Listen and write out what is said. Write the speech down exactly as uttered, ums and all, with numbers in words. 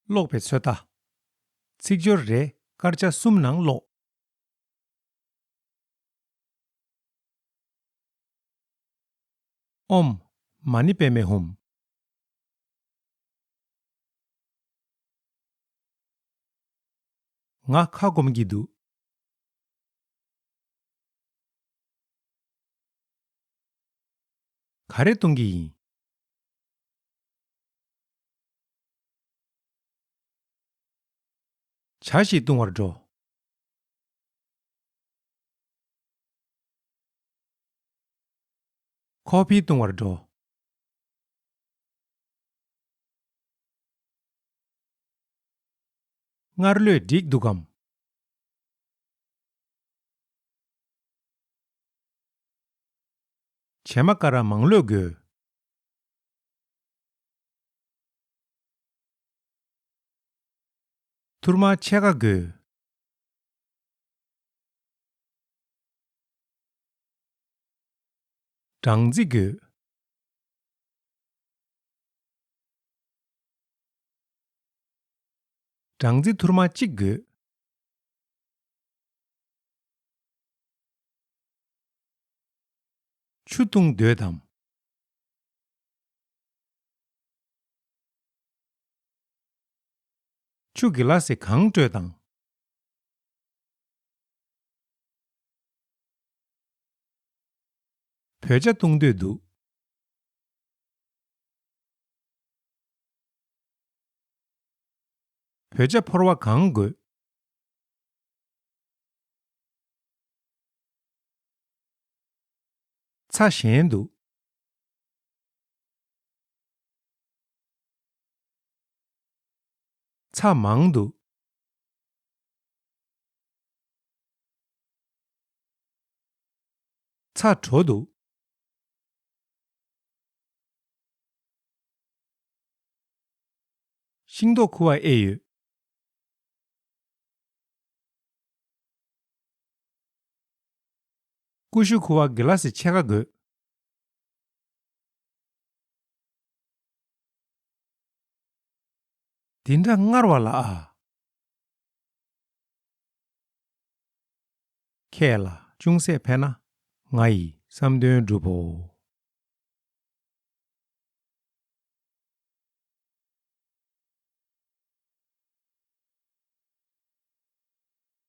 ཀློག་པའི་ཚོད་ལྟ། ཚིག་སྦྱོར་རེ་སྐར་ཆ་གསུམ་ནང་ཀློག། ཨོཾ། མ་ཎི་པདྨེ་ཧཱུྃ། ང་ཁ་སྐོམ་གྱི་འདུག། ག་རེ་བཏུང་གི་ཡིན། ཇ་ཞིག་བཏུང་བར་འགྲོ། ཁོ་ཕི་བཏུང་བར་འགྲོ། སྔར་ལོས་འགྲིག་འདུག་གམ། བྱེ་མ་ཀ་ར་མང་ལོས་དགོས། ཐུར་མ་ཕྱེད་ཀ་དགོས། སྦྲང་རྩི་དགོས། སྦྲང་རྩི་ཐུར་མ་གཅིག་དགོས། ཆུ་བཏུང་འདོད་དམ། ཆུ་གི་ལ་སི་གང་སྤྲོད་དང་། བོད་ཇ་བཏུང་འདོད་འདུག། བོད་ཇ་ཕོར་བ་གང་དགོས། ཚྭ་ཞན་འདུག། ཚྭ་མང་འདུག། ཚྭ་དྲོ་འདུག། ཤིང་ཏོག་ཁུ་བ་ཨེ་ཡོད། ཀུ་ཤུ་ཁུ་བ་གི་ལ་སི་ཕྱེད་ཀ་དགོས། འདི་འདྲ་མངར་བ་ལ་ཨ། ཁྱེད་ལ་ཅུང་ཟད་ཕན་ན་ང་ཡི་བསམ་དོན་འགྲུབ་བོ།